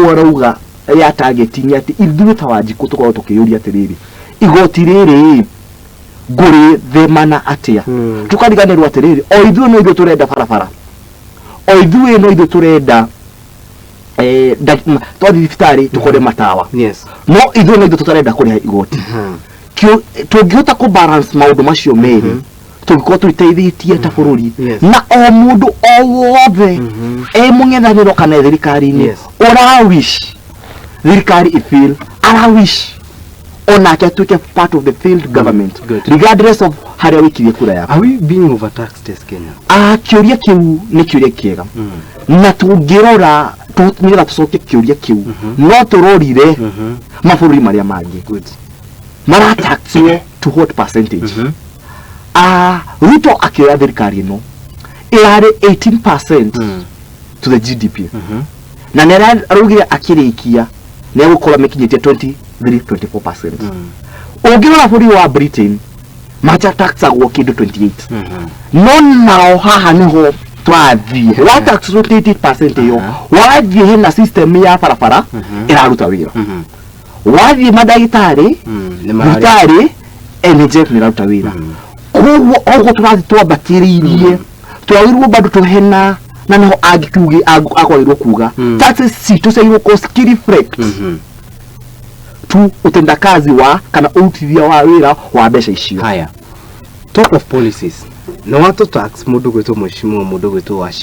Ũguo arauga ya targeting atĩ ithuĩ ta Wanjikũ tũkorwo tũkĩyũria atĩrĩrĩ, igoti rĩrĩ ngũrĩthemana atĩa? Tũkariganĩrwo atĩrĩrĩ, o ithuĩ no ithuĩ tũrenda barabara, o ithuĩ no ithuĩ tũrenda twathiĩ thibitarĩ tũkore matawa, no ithuĩ no ithuĩ tũtarenda kũrĩha igoti. Tũngĩhota kũ balance maũndũ macio merĩ, tũngĩkorwo twĩteithĩtie ta bũrũri. Na o mũndũ o wothe e mũng'ethanĩro kana e thirikari-inĩ ũra wish thirikari ĩ-fail, ara wish onake atuĩke part of the failed government, regardless of harĩa wĩkirie kura yaku. Are we being overtaxed as Kenya? Ah, kĩũria kĩu nĩ kĩũria kĩega, na tũngĩrora nĩgetha tũcokie kĩũria kĩu, no tũrorire mabũrũri marĩa mangĩ marataxwo to what percentage. Ah, Ruto akĩoya thirikari ĩno ĩrarĩ 18% to the GDP, na nĩ araugire akĩrĩkia nĩ egũkorwo amĩkinyĩtie 23 24%. Ũngĩrora bũrũri wa Britain, mataxagwo kĩndũ 28, no nao haha nĩho twathiĩ wa tax 28% ĩyo. Wathiĩ hena system ya barabara ĩraruta wĩra, wathiĩ mandagĩtarĩ, Nĩ mararĩ. thibitarĩ, NHIF nĩ ĩraruta wĩra. Koguo oguo tũrathiĩ twambatĩrĩirie, twagĩrĩirwo bado tũhena na nĩho angĩkiuge akwagĩrĩirwo kuga taxes citũ ciagĩrĩirwo gũkorwo cikĩ-reflect tu utendakazi wa kana ũrutithia wa wĩra wa mbeca icio. Haya. Talk of policies. Na watu tax mũndũ gwĩtwo mheshimiwa, mũndũ gwĩtwo Waci.